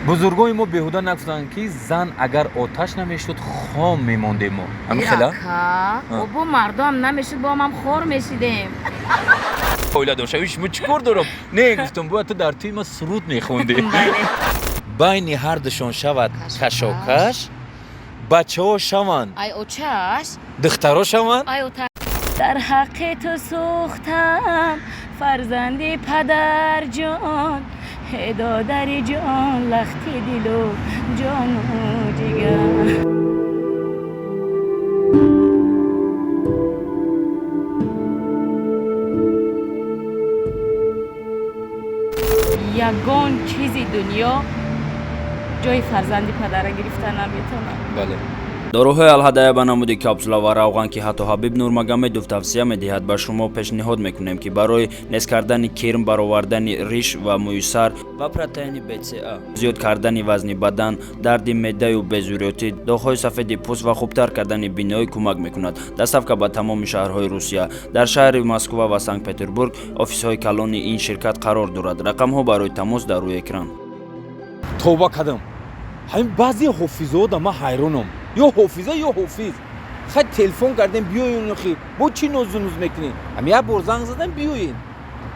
Бузургони мо беҳуда нагуфтанд, ки зан агар оташ намешуд, хом мемондем мо. Ҳамин хела? Ака, бо мардам намешуд, бо мам хор мешидем. Оила дошавӣ, шумо чӣ кор дорам? Не, гуфтам, бояд ту дар тӯи ма суруд мехондӣ. Байни ҳардушон шавад кашокаш, бачаҳо шаванд. Ай очаш. Духтаро шаванд. Ай ота. Дар ҳаққи ту сӯхтам, фарзанди падарҷон, додари ҷон, лахти дилу ҷону ҷигар. Ягон чизи дунё ҷои фарзанди падара гирифта наметавонад. Бале. Доруҳои Алҳадая ба намуди капсула ва равған, ки ҳатто Ҳабиб Нурмагомедов тавсия медиҳад, ба шумо пешниҳод мекунем, ки барои нез кардани кирм, баровардани риш ва мӯйсар ва протеини БЦА, зиёд кардани вазни бадан, дарди меъдаю безурётӣ, доғҳои сафеди пӯст ва хубтар кардани биноӣ кӯмак мекунад. Доставка ба тамоми шаҳрҳои Русия. Дар шаҳри Москва ва Санкт Петербург офисҳои калони ин ширкат қарор дорад. Рақамҳо барои тамос дар рӯи экран. Тавба кардам, ҳамин баъзе ҳофизода ман ҳайронам, ё ҳофиза, ё ҳофиз. Хай, телефон кардем, биёен, охи бо чӣ нозунуз мекунед? Ҳам як бор занг задам, биёен,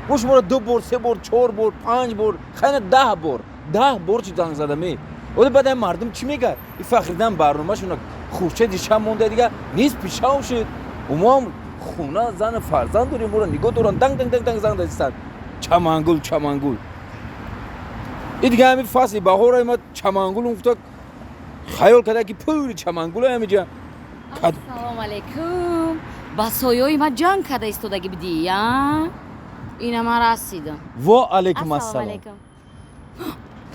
бо шуморо ду бор, се бор, чор бор, панҷ бор, хайна 10 бор, 10 бор чӣ занг задаме? Оли баъд ҳами мардум чӣ мегӯяд? И Фахридан барномашона хуршеди шаб монда, дига нест, пишав шуд. Умоам хона, зану фарзанд дорем, моро нигоҳ доранд, данг данг данг данг занг дастанд. Чамангул, Чамангул, и дига ҳами фасли баҳора ма Чамангул гуфта хаёл карда, ки пури Чамангула ҳамиҷа. Ассалому алайкум. Ба соёи ман ҷанг карда истодаги будӣ, я? Ина ман расидам. Во алайкум ассалом.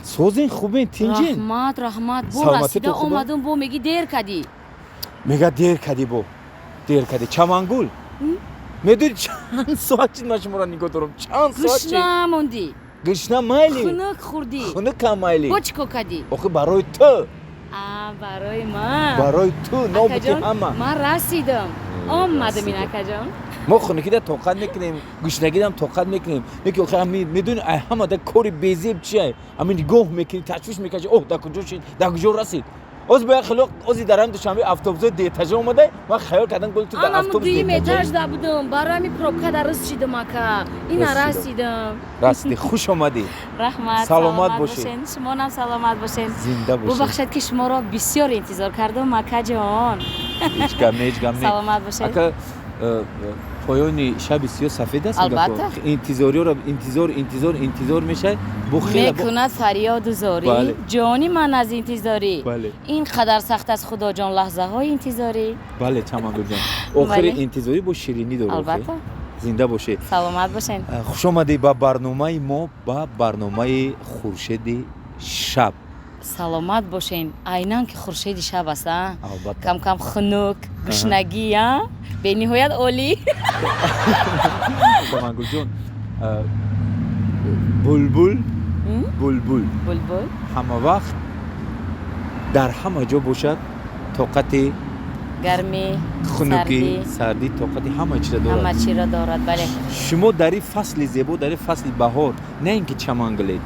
Созин, хубен, тинҷин? Раҳмат, раҳмат. Бо Саломатитон расида хуб? омадум, бо меги дер кадӣ. Мега дер кадӣ, бо дер кадӣ. Чамангул, медони, чанд соат чид ман шуморо нигоҳ дорам, чанд соат чи? Гушна мондӣ. Гушна майли. Хунук хӯрдӣ. Хунукам майли. Бо чӣ кор кадӣ? Охи, барои ту. А, барои ман. Барои ту нобути Акаҷон, ҳама. ман расидам, омадам ин, акаҷон. Мо хунукида тоқат мекунем, гушнагидам тоқат мекунем, леки охи ҳами медони, ай ҳама да кори безеб чия? Ҳами нигоҳ мекунӣ, ташвиш мекашӣ, оҳ, дар куҷо шид, дар куҷо расид? Оз бояд хилоқ ози дар ҳами Душанбе автобусои деэтажа омада, ман хаёл кардам, гул ту дар Анам автобус дуюм деэтажа. этаж да будам, барои ҳами пробка да рӯз шидам, ака. Ина Расидам. расидам. Расидӣ, хуш омадӣ. Раҳмат. Саломат бошед. Бошен, шумонам саломат бошен. Зинда бошед. Бубахшед, ки шуморо бисёр интизор кардам, акаҷон. Ҳеҷ гап не, ҳеҷ гап не. Саломат бошед. Ака, поёни шаби сиёҳ сафед аст. Албатта. Интизориёро интизор, интизор, интизор мешавад бо хеле Мекунад фарёду зорӣ. Бале. Ҷони ман аз интизорӣ. Бале. Ин қадар сахт аст, худоҷон, лаҳзаҳои интизорӣ. Бале, Чамангулҷон, охири Бале. интизорӣ бо ширинӣ дорад. Албатта. Зинда бошед. Саломат бошен. Хуш омадӣ ба барномаи мо, ба барномаи Хуршеди шаб. Саломат бошен. Айнан ки хуршеди шаб аст, а? Албатта. Кам кам хунук, гушнагӣ, а, бениҳоят олӣ. Чамангулҷон, булбул, булбул Булбул. ҳама вақт дар ҳама ҷо бошад, тоқати гармӣ, хунукӣ, сардӣ, сардӣ, тоқати ҳама чиза ҳама дорад. чиро дорад, бале. Шумо дар ин фасли зебо, дар ин фасли баҳор, на ин ки чамангулед,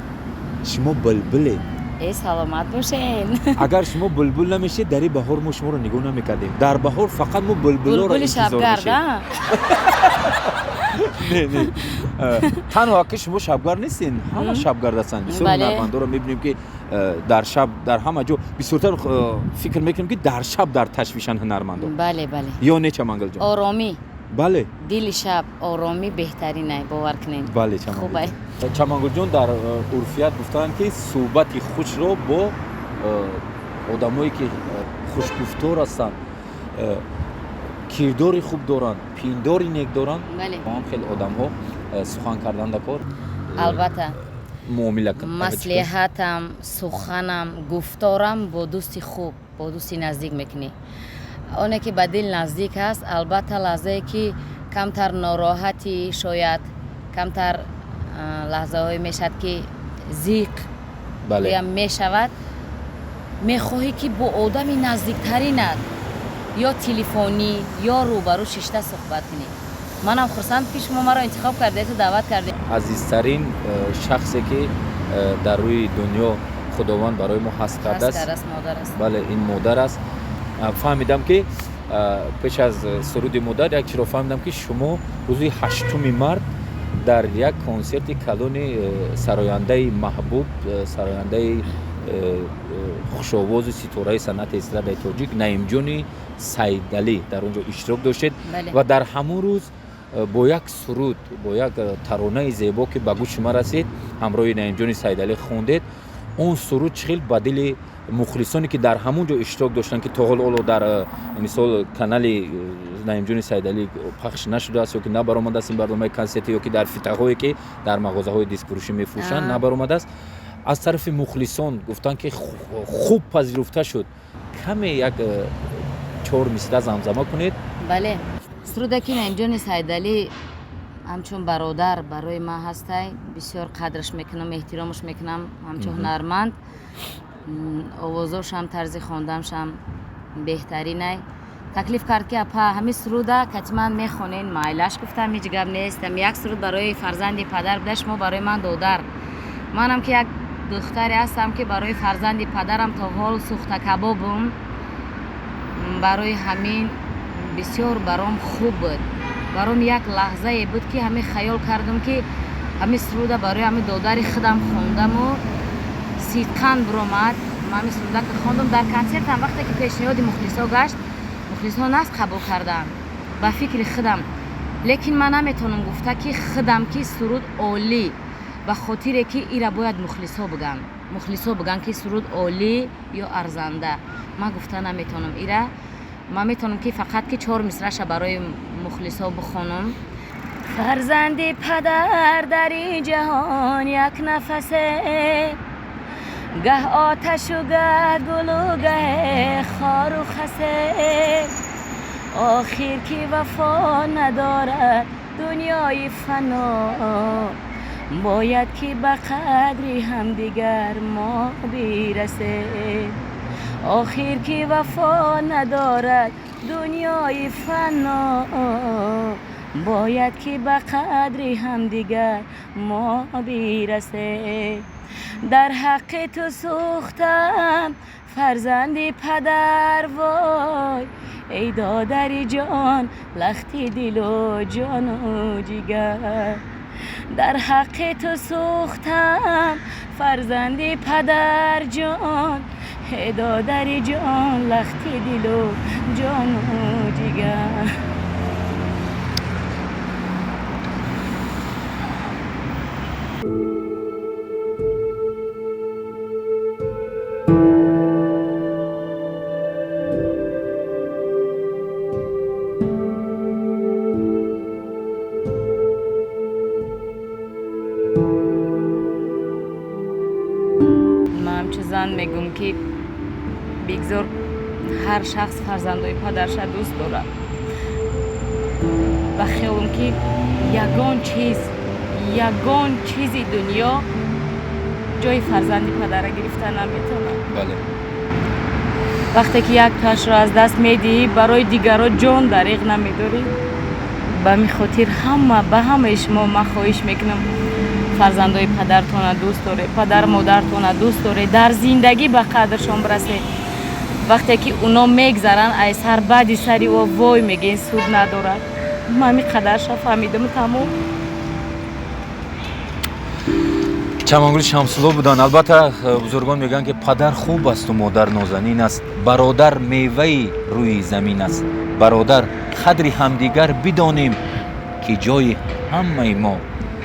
шумо булбулед. Э, саломат бошен. Агар шумо булбул намешед, дар ин баҳор мо шуморо нигоҳ намекардем. Дар баҳор фақат мо булбулоро Булбули интизор шабгард. мешем. А. Не, не. Танҳо ки шумо шабгард нестен, ҳама шабгард ҳастанд. Бисёр ҳунармандоро мебинем, ки дар шаб дар ҳама ҷо бисёртар, фикр мекунем, ки дар шаб дар ташвишанд ҳунармандон. Бале, бале. Ё не, Чамангалҷон? Оромӣ. Бале. Дили шаб оромӣ беҳтаринай, бовар кунед. Бале. Хубай. Чамангулҷон, дар урфият гуфтаанд, ки суҳбати хушро бо одамое ки хушгуфтор ҳастанд, кирдори хуб доранд, пиндори нек доранд, бо ҳам хеле одамҳо сухан кардан дар кор, Албатта. муомила кун. Маслиҳатам, суханам, гуфторам бо дӯсти хуб, бо дӯсти наздик мекунӣ, оне ки ба дил наздик аст. Албатта, лаҳзае ки камтар нороҳатӣ, шояд камтар, лаҳзаҳое мешавад, ки зиқ гӯям мешавад, мехоҳӣ, ки бо одами наздиктаринат ё телефонӣ, ё рӯбарӯ шишта суҳбат кунӣ. Манам хурсанд, ки шумо маро интихоб кардету даъват кардед. Азизтарин шахсе ки дар рӯи дунё Худованд барои мо ҳаст кардааст. Бале, ин модар аст. Фаҳмидам, ки пеш аз суруди модар як чиро фаҳмидам, ки шумо рӯзи 8 март дар як консерти калони сарояндаи маҳбуб, сарояндаи хушовози ситораи санъати эстрадаи тоҷик Наимҷони Сайдалӣ дар он ҷо иштирок доштед ва дар ҳамон рӯз бо як суруд, бо як таронаи зебо, ки ба гӯши ма расид, ҳамроҳи Наимҷони Сайдалӣ хондед. Он суруд чӣ хел ба дили мухлисоне, ки дар ҳамон ҷо иштирок доштанд, ки то ҳол ҳоло дар, мисол, канали Наимҷони Сайдалӣ пахш нашудааст ё ки набаромадааст ин барномаи консерти, ё ки дар фитаҳое, ки дар мағозаҳои дискфурӯшӣ мефурӯшанд, набаромадааст, аз тарафи мухлисон гуфтанд, ки хуб пазируфта шуд. Каме як чор мисра замзама кунед. Бале, суруде, ки Наимҷони Сайдалӣ ҳамчун бародар барои ман ҳастай, бисёр қадраш мекунам, эҳтиромаш мекунам, ҳамчун ҳунарманд овозошам, тарзи хонданшам беҳтаринай. Таклиф кард, ки апа, ҳамин суруда катиман мехонен. Майлаш, гуфтам, ҳеҷ гап нест. Як суруд барои фарзанди падар буда, шумо барои ман додар, манам ки як духтаре ҳастам, ки барои фарзанди падарам то ҳол сӯхта кабобум. Барои ҳамин бисёр баром хуб буд, баром як лаҳзае буд, ки ҳамин хаёл кардам, ки ҳамин суруда барои ҳамин додари худам хондаму сидқан биромад. Ман ҳамин суруда ки хондам дар консертам, вақте ки пешниҳоди мухлисо гашт, мухлисо наст қабул кардам ба фикри худам, лекин ман наметавонам гуфта, ки худам, ки суруд олӣ, ба хотире ки ира бояд мухлисо биган, мухлисо биган, ки суруд олӣ ё арзанда. Ман гуфта наметавонам ира. Ман метавонам, ки фақат ки чор мисраша барои мухлисо бихонам. Фарзанди падар дар ин ҷаҳон як нафасе, гаҳ оташу гаҳ гулу, гаҳе хору хасе. Охир ки вафо надорад дунёи фано, бояд ки ба қадри ҳамдигар мо бирасем. Охир ки вафо надорад дунёи фано, бояд ки ба қадри ҳамдигар мо бирасем. Дар ҳаққи ту сӯхтам, фарзанди падар, вой, эй додари ҷон, лахти дилу ҷону ҷигар. Дар ҳаққи ту сӯхтам, фарзанди падарҷон, эй додари ҷон, лахти дилу ҷону ҷигар. Ман ҳамчун зан мегӯм, ки бигзор ҳар шахс фарзандои падарша дӯст дорад. Ба хиёлам, ки ягон чиз, ягон чизи дунё ҷои фарзанди падара гирифта наметавонад. Вақте ки як ташро аз даст медиҳӣ, барои дигарро ҷон дариғ намедорӣ. Ба ҳамин хотир ҳама, ба ҳамаи шумо ман хоҳиш мекунам, фарзандои падартона дӯст доред, падар модартона дӯст доред, дар зиндагӣ ба қадршон бирасед. Вақте ки уно мегзаранд ай сар, баъди сари о вой мегӯен, суд надорад. Ман ҳамин қадарша фаҳмидам, тамом. Чамангули Шамсулло буданд. Албатта, бузургон мегӯянд, ки падар хуб асту модар нозанин аст, бародар меваи рӯи замин аст. Бародар, қадри ҳамдигар бидонем, ки ҷои ҳамаи мо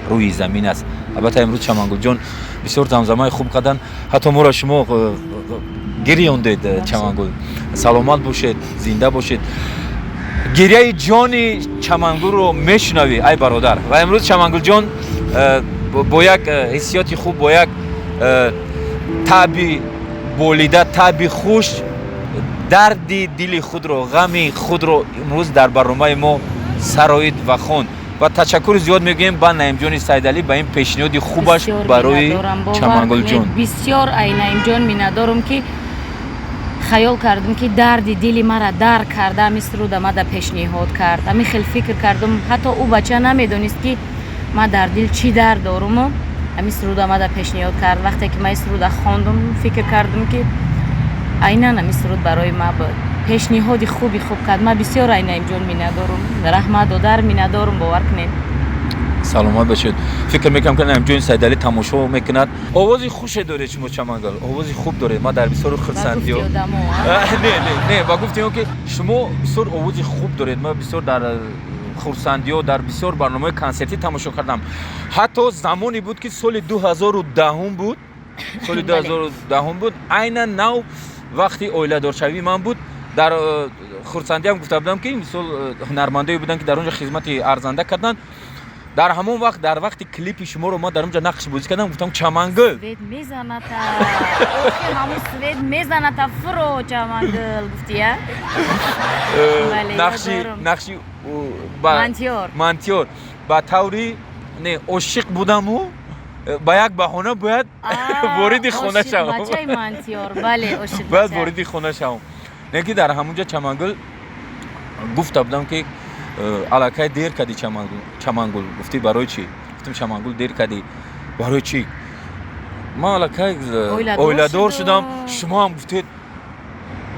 рӯи замин аст. Албатта, имрӯз Чамангулҷон бисёр замзамаи хуб карданд, ҳатто моро шумо гирёндед. Чамангул, саломат бошед, зинда бошед. Гиряи ҷони Чамангулро мешунавӣ, ай бародар. Ва имрӯз Чамангулҷон бо як ҳиссиёти хуб, бо як таъби болида, таъби хуш, дарди дили худро, ғами худро имрӯз дар барномаи мо сароид ва хонд. Ва ташаккури зиёд мегӯем ба Наимҷони Сайдалӣ ба ин пешниҳоди хубаш барои Чамангулҷон. Бисёр ай Наимҷон миннатдорам, ки хаёл кардам, ки дарди дили мара дарк карда, ҳамин суруда мада пешниҳод кард. Ҳамин хел фикр кардам, ҳатто ӯ бача намедонист, ки ман дар дил чӣ дард доруму. Ҳамин суруда мада пешниҳод кард. Вақте ки ман ин суруда хондум, фикр кардам, ки айнан ҳамин суруд барои ма буд. Пешниҳоди хуби хуб кард. Ман бисёр ай Наимҷон миннатдорум, раҳмат, додар, миннатдорум, бовар кунед. Саломат бошед. Фикр мекунам, ки Наимҷони Сайдалӣ тамошо мекунад. Овози хуше доред шумо, Чамангул, овози хуб доред. Ман дар бисёру хурсандиё не, не, не, ба гуфтем, ки шумо бисёр овози хуб доред. Ман бисёр дар хурсандиё, дар бисёр барномаҳои консертӣ тамошо кардам. Ҳатто замоне буд, ки соли 2010-ум буд, соли 2010-ум буд, айнан нав вақти оиладоршавии ман буд. Дар хурсандиам гуфта будам, ки мисол ҳунармандое буданд, ки дар он ҷо хизмати арзанда карданд. Дар ҳамон вақт, дар вақти клипи шуморо ман дар он ҷо нақш бозӣ кардам, гуфтам: «Чамангул». Свет мезаната, охи ҳамун свет мезаната, фуро, Чамангул, гуфтия. Нақши мантиёр. Мантиёр. Ба таври не ошиқ будаму ба як баҳона бояд вориди хона шавам. Бояд вориди хона шавам. Не ки дар ҳамун ҷо, Чамангул, гуфта будам, ки аллакай дер кардӣ, Чамангул. Гуфтӣ: «Барои чӣ?» Гуфтам: «Чамангул, дер кардӣ. Барои чӣ? Ман аллакай оиладор шудам». Шумо ҳам гуфтед: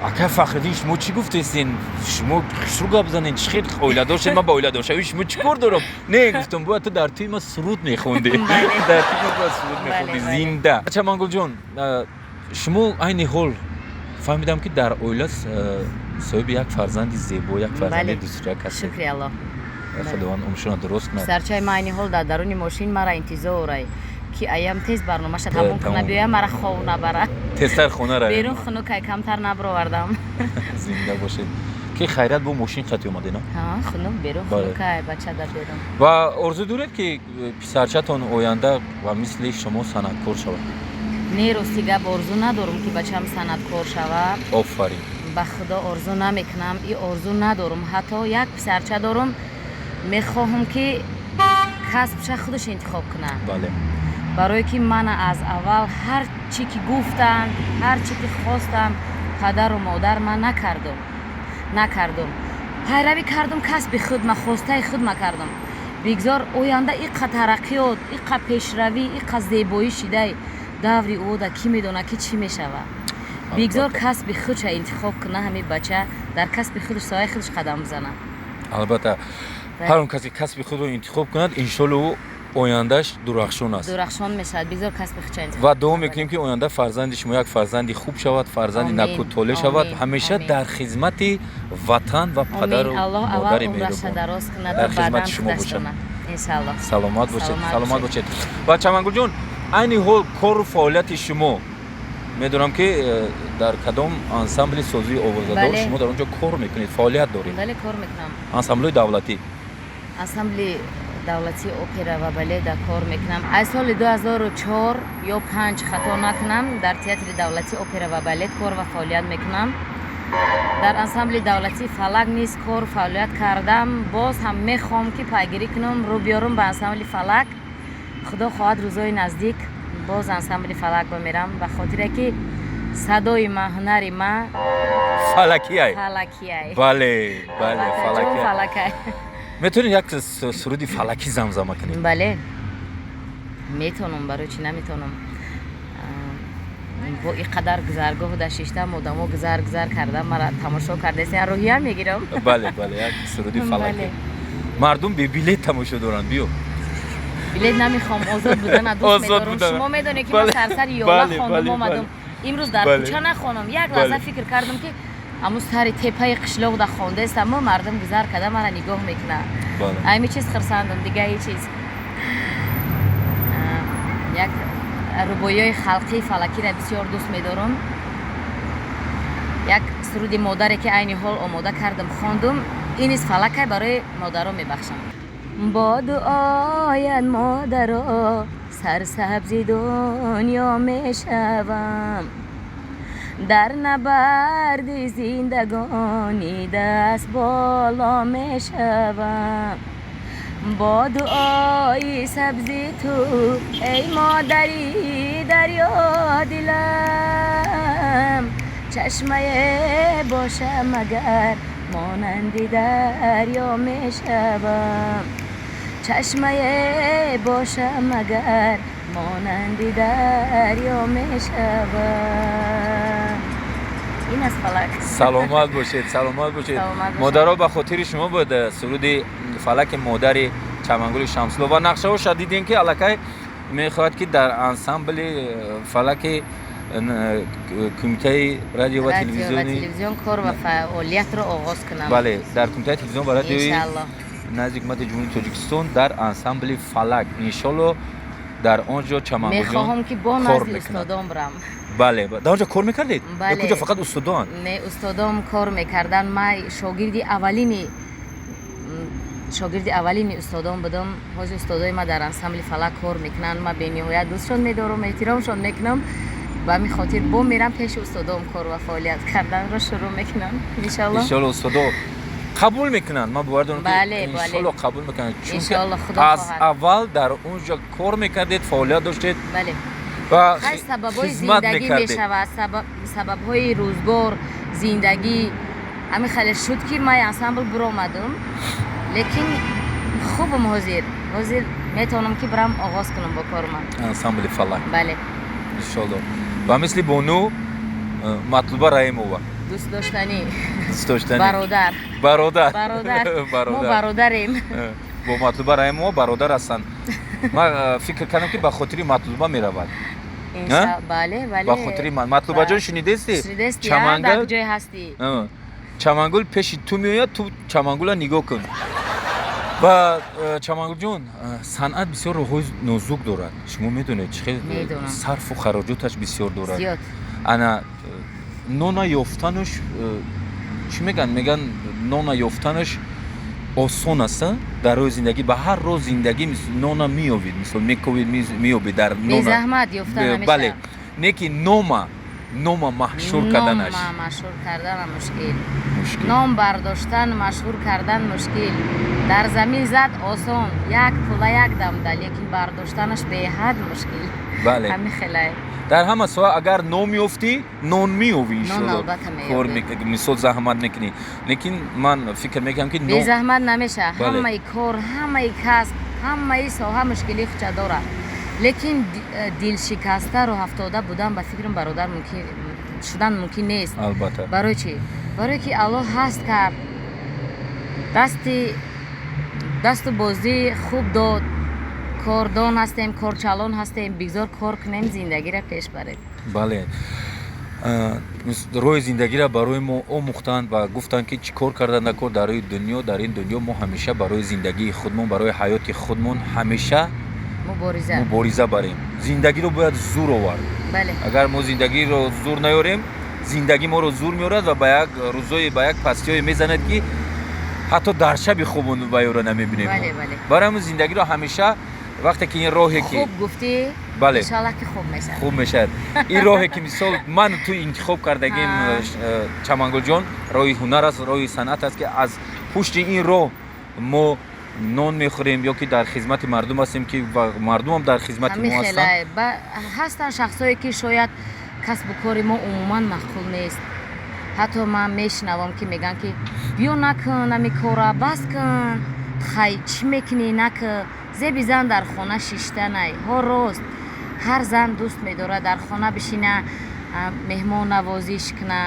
«Акай Фахриддин, шумо чӣ гуфтестин? Шумо хушрӯ гап занед, чӣ хел оиладор шуд? Ман ба оиладоршавӣ шумо чӣ кор дорам?» Не, гуфтам, бояд ту дар тӯи ма суруд мехондӣ, дар тӯи ма бояд суруд мехондӣ зинда. Чамангулҷон, шумо айни ҳол фаҳмидам, ки дар оила соҳиби як фарзанди зебо, як фарзанди дӯстрак ҳастед. Шукри Аллоҳ. Худованд умршона дуруст кунад. Писарчаи ман айни ҳол дар даруни мошин мара интизорай, ки аям тез барномаша тамом куна, биёя, мара хов набара. Тезтар хона равем. Берун хунукай, камтар набаровардам. Зинда бошед. Ки хайрат, бо мошин қати омаде, на? Хунук берун, хунукай, бача дар берун. Ва орзу доред, ки писарчатон оянда ва мисли шумо санъаткор шавад? Не, рости гап, орзу надорум, ки бачам санъаткор шавад. Офарин. Ба худо, орзу намекунам, и орзу надорум. Ҳатто як писарча дорум, мехоҳам, ки касбша худаш интихоб кунад. Барое ки мана аз аввал ҳар чӣ ки гуфтанд, ҳар чӣ ки хостам падару модар, ман накардум, накардум, пайравӣ кардум касби худ, ма хостаи худ ма кардум. Бигзор оянда иқа тараққиёт, иқа пешравӣ, иқа зебоӣ шидай даври ӯда, кӣ медонад, ки чӣ мешавад. Бигзор касби худша интихоб куна ҳамин бача, дар касби худаш, соҳаи худаш қадам бизанад. Албатта, ҳар он касе касби худро интихоб кунад, иншолло, ӯ ояндаш дурахшон аст. Дурахшон мешавад. Бигзор касби худша интихоб. Ва дуо мекунем, ки оянда фарзанди шумо як фарзанди хуб шавад, фарзанди накӯтоле шавад, ҳамеша дар хизмати ватан ва падару модари меҳрубон дар хизмати шумо бошад. Иншаллоҳ. Саломат бошед, саломат бошед. Ва Чамангулҷон, айни ҳол кору фаъолияти шумо, медонам, ки дар кадом ансамбли созии овозадор шумо дар он ҷо кор мекунед, фаъолият доред? Бале, кор мекунам. Ансамблҳои давлатӣ. Ансамбли давлатии опера ва балета кор мекунам аз соли 2004 ё 5, хато накунам. Дар театри давлатии опера ва балет кор ва фаъолият мекунам. Дар ансамбли давлатии Фалак низ кор фаъолият кардам. Боз ҳам мехоҳам, ки пайгирӣ кунам, рӯ биёрам ба ансамбли Фалак. Худо хоҳад, рӯзҳои наздик боз ансамбли Фалак бамерам, ба хотире ки садои ма, ҳунари ма фалакияй. Фалакияй. Бале, фалакия. Фалакай. Метавонед як суруди фалакӣ замзама кунед? Бале, метавонам, барои чӣ наметавонам? Бо ин қадар гузаргоҳ дар шиштам, одамо гузар гузар карда мара тамошо кардаст, рӯҳия мегирам. Бале, як суруди фалакӣ. Мардум бебилет тамошо доранд, биё. Билет намехоҳам, озод будана дӯст медорам. Шумо медонед, ки ман сарсари ёла хондум, омадам. Имрӯз дар кӯча нахонам. Як лаҳза фикр кардам, ки аму сари теппаи қишлоқ да хондаестам, мардум гузар карда мара нигоҳ мекунад. Ҳамин чиз хурсандам, дига ҳеҷ чиз. Як рубоиёи халқии фалакиро бисёр дӯст медорам. Як суруди модаре, ки айни ҳол омода кардам, хондум, ин низ фалакай, барои модаро мебахшам. Бо дуоят, модаро, сарсабзи дунё мешавам, дар набарди зиндагонӣ даст боло мешавам. Бо дуои сабзи ту, эй модари дарёдилам, чашмае бошам агар, монанди дарё мешавам. Чашмае бошам агар. Монанди дарё мешавам. Ин аз Фалак. Саломат бошед, саломат бошед. Саломат бошед. Модаро, ба хотири шумо буд суруди Фалаки модари Чамангули Шамсулло. Ва нақшаҳоша дидем, ки аллакай мехоҳад, ки дар ансамбли Фалаки Кумитаи радио ва радио ва телевизиони телевизион кор ва фаъолиятро оғоз кунам. Бале, дар Кумитаи телевизион ва радиои Иншаалло. назди Ҳукумати Ҷумҳурии Тоҷикистон, дар ансамбли Фалак, иншолло, дар он ҷо Чамангулҷон Мехоҳам, ки бо кор назди мекунад. устодон бирам. Бале, дар он ҷо кор мекардед ё Бале. куҷо? Фақат устодоанд? Не, устодом кор мекардан. Ман шогирди аввалини устодон будам. Ҳозир устодои ма дар ансамбли Фалак кор мекунанд. Ман бениҳоят дӯстшон медорам, эҳтиромшон мекунам. Ба ҳамин хотир бо мерам пеши устодом, кор ва фаъолият карданро шурӯъ мекунам, иншалло. Иншолло, устодо қабул мекунанд. Ман бовар дорам, ки Бале. иншолло қабул мекунанд, чунки Иншолло, Худо аз хоҳад. аввал дар он ҷо кор мекардед, фаъолият доштед ва Хай, сабабҳои хизмат зиндагӣ мекардед. мешавад, сабабҳои рӯзгор, зиндагӣ ҳамин хеле шуд, ки ман ансамбл биромадам, лекин хубам. Ҳозир метавонам, ки бирам, оғоз кунам бо корман. Ансамбли Фалак. Бале. Иншолло, ва мисли бону Матлуба Раимова. Дӯст доштанӣ. Дӯстдоштанӣ. Бародар. Бародар. Бародар, мо Бародар. бародарем. Бо Матлуба Раимова бародар ҳастанд. Ман фикр кардам, ки ба хотири Матлуба меравад. Бале. Ба хотири Матлубаҷон, шунидести? Шунидести, дар Чамангул куҷое ҳастӣ? Чамангул пеши ту меояд, ту Чамангула нигоҳ кун. Ва Чамангулҷон, санъат бисёр роҳҳои нозук дорад. Шумо медонед, чӣ хел Медонам. сарфу хароҷоташ бисёр дорад. Зиёд. Ана нона ёфтанаш, чӣ мегӯянд, мегӯянд, нона ёфтанаш осон аст, а? Дар роҳи зиндагӣ, ба ҳар роҳ зиндагӣ нона меёбид, мисол, мековид, меёбид дар нона. Безаҳмат ёфта намешавад. Бале, не ки нома маҳшур карданаш Нома машҳур карданам мушкил. Мушкил. Ном бардоштан, машҳур кардан мушкил. Дар замин зад осон, як пула як дамда, лекин бардоштанаш беҳад мушкил. Ҳамин хелай. Дар ҳама соҳа агар ном ёфтӣ, нон меёвӣ, Нон иншолло. албатта Кор меёбӣ. Мисол, заҳмат мекунӣ, лекин ман фикр мекунам, ки Безаҳмат намешавад. Бале. Ҳамаи кор, ҳамаи касб, ҳамаи соҳа мушкилии худша дорад, лекин дилшикаста, рӯҳафтода будан, ба фикрам, бародар, мумкин шудан мумкин нест. Албатта. Барои чӣ? Барое ки Аллоҳ ҳаст кард, дасти дасту бозӣ хуб дод, кордон ҳастем, корчалон ҳастем. Бигзор кор кунем, зиндагиро пеш барем. Бале, роҳи зиндагиро барои мо омӯхтанд ва гуфтанд, ки чӣ кор кардан накор дар рӯи дунё. Дар ин дунё мо ҳамеша барои зиндагии худмон, барои ҳаёти худмон ҳамеша мубориза мубориза барем. Зиндагиро бояд зур овард. Агар мо зиндагиро зур наёрем, зиндагӣ моро зур меорад ва ба як рӯзое, ба як пастиҳое мезанад, ки ҳатто дар шаби хобон ба ёро намебинем. бале бале Барои ҳамин зиндагиро ҳамеша, вақте ки ин роҳе ки Хуб гуфтӣ. Бале. Иншаллах, ки хуб мешавад. Хуб мешавад. Ин роҳе ки, мисол, ману ту интихоб кардагим, Чамангулҷон, роҳи ҳунар аст, роҳи санъат аст, ки аз пушти ин роҳ мо нон мехӯрем ё ки дар хизмати мардум ҳастем, ки ва мардумам дар хизмати Ҳамин мо ҳастанд. хелай. Ҳастанд шахсое, ки шояд касбу кори мо умуман маъқул нест. Ҳатто ман мешунавам, ки мегӯянд, ки биё, накун ами кора, бас кун, хай, чӣ мекунӣ, накун, зеби зан дар хона шиштанай. Ҳо, рост, ҳар зан дӯст медорад дар хона бишина, меҳмон навозиш куна,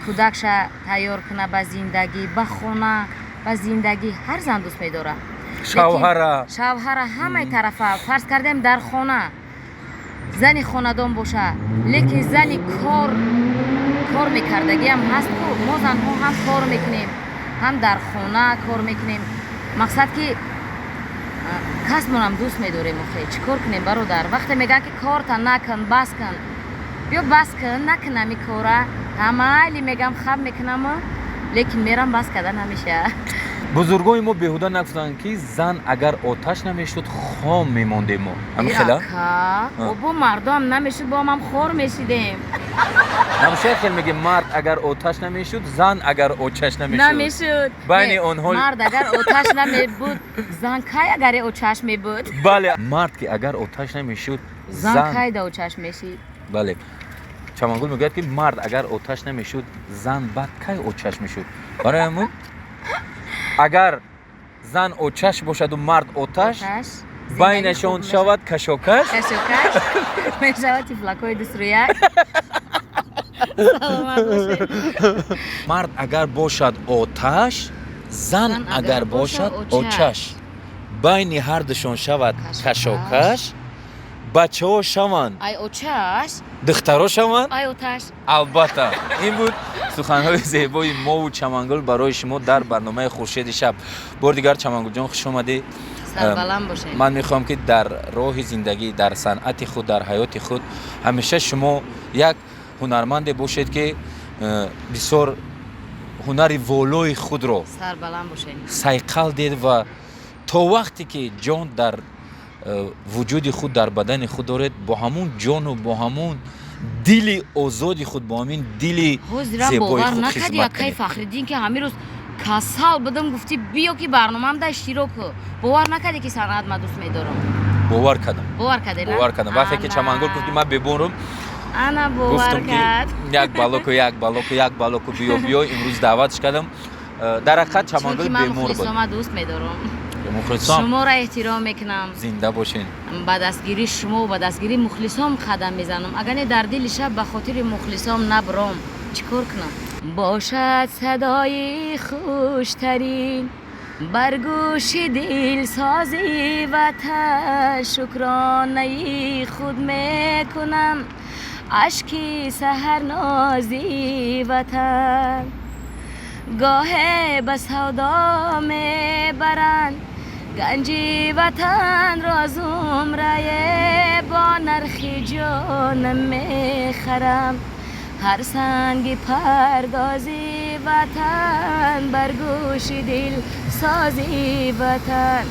кӯдакша тайёр куна ба зиндагӣ, ба хона, ба зиндагӣ. Ҳар зан дӯст медорад. Шавҳара. Шавҳара, ҳамаи тарафа. Фарз кардем, дар хона зани хонадон боша, лекин зани кор мекардагиам ҳаст ку. Мо занҳо ҳам кор мекунем, ҳам дар хона кор мекунем. Мақсад, ки касбмонам дӯст медорем. Охе, чӣ кор кунем, бародар? Вақте мегӯянд, ки корта накун, бас кун, биё, бас кун, накун ами кора, ҳамайли мегам, хаб мекунаму, лекин мерам, бас карда намешавад. Бузургони мо беҳуда нагуфтанд, ки зан агар оташ намешуд, хом мемондем мо. Ҳамин хела? Ирака, бо мардуам намешуд, бо ҳамам хор мешидем. Ҳамшояд хел меге: мард агар оташ намешуд, зан агар очаш намешуд. Намешуд. Байни Не, онҳо мард агар оташ намебуд, зан кай агаре очаш мебуд? Бале, мард ки агар оташ намешуд, зан зан кай да очаш мешид? Бале, Чамангул мегӯяд, ки мард агар оташ намешуд, зан баъд кай очаш мешуд? Барои ҳамун, агар зан очаш бошаду мард оташ, оташ. Байнашон шавад кашокаш. Кашокаш мешавад, тифлакҳои дусру як. Саломат бошед. Мард агар бошад оташ, зан агар бошад очаш, байни ҳардушон шавад кашокаш, бачаҳо шаванд ай очаш, духтаро шаванд ай оташ. Албатта, ин буд суханҳои зебои мову Чамангул барои шумо дар барномаи «Хуршеди шаб». Бори дигар, Чамангулҷон, хуш омадӣ. Сарбаланд бошед. Ман мехоҳам, ки дар роҳи зиндагӣ, дар санъати худ, дар ҳаёти худ ҳамеша шумо як ҳунарманде бошед, ки бисёр ҳунари волои худро Сарбаланд бошед. сайқал дед ва то вақте ки ҷон дар вуҷуди худ, дар бадани худ доред, бо ҳамун ҷону бо ҳамун дили озоди худ, бо ҳамин дили Ҳозира зебои бовар худ накарди, хизмат акай кунед. Фахриддин, ки ҳамин рӯз касал будам, гуфтӣ, биё, ки барномаам да иштирок кун. Бовар накардӣ, ки санъат ма дӯст медорам? Бовар кардам. Бовар кардӣ, на? Бовар кардам. Вақте ки Ана. Чамангул гуфт, ки ман беборам, Ана, бовар гуфтам, ки кард. Як балоку, як балоку, як балоку, биё, биё. Имрӯз даъватш кардам. Дар ҳақиқат, Чамангул Чунки ман бемор буд. мухлисома дӯст медорам. Мухлисон. Шуморо эҳтиром мекунам. Зинда бошен. Ба дастгирии шумо, ба дастгирии мухлисом қадам мезанам. Агар не, дар дили шаб ба хотири мухлисом набром, чӣ кор кунам? Бошад садои хуштарин бар гӯши дилсози ватан, шукронаи худ мекунам, ашки саҳарнози ватан. Гоҳе ба савдо мебаранд ганҷи ватанро, зумрае бо нархи ҷонам мехарам ҳар санги пардози ватан. Бар гӯши дил сози ватан,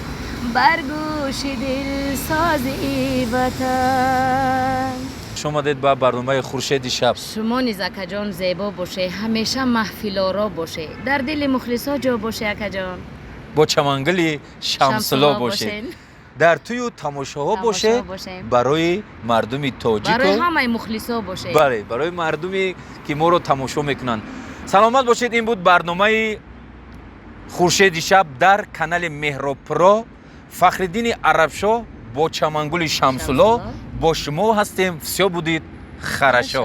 бар гӯши дил сози ватан. Хуш омадед ба барномаи «Хуршеди шаб». Шумо низ, акаҷон, зебо боше, ҳамеша маҳфилоро боше, дар дили мухлисо ҷо боше, акаҷон. Бо Чамангули Шамсулло бошед, дар тӯю тамошоҳо бошед, барои мардуми тоҷику барои ҳамаи мухлисо бошед. Бале, барои мардуме, ки моро тамошо мекунанд. Саломат бошед. Ин буд барномаи «Хуршеди шаб» дар канали Меҳробпро. Фахриддини Арабшоҳ бо Чамангули Шамсулло бо шумо ҳастем. Всё будет хорошо.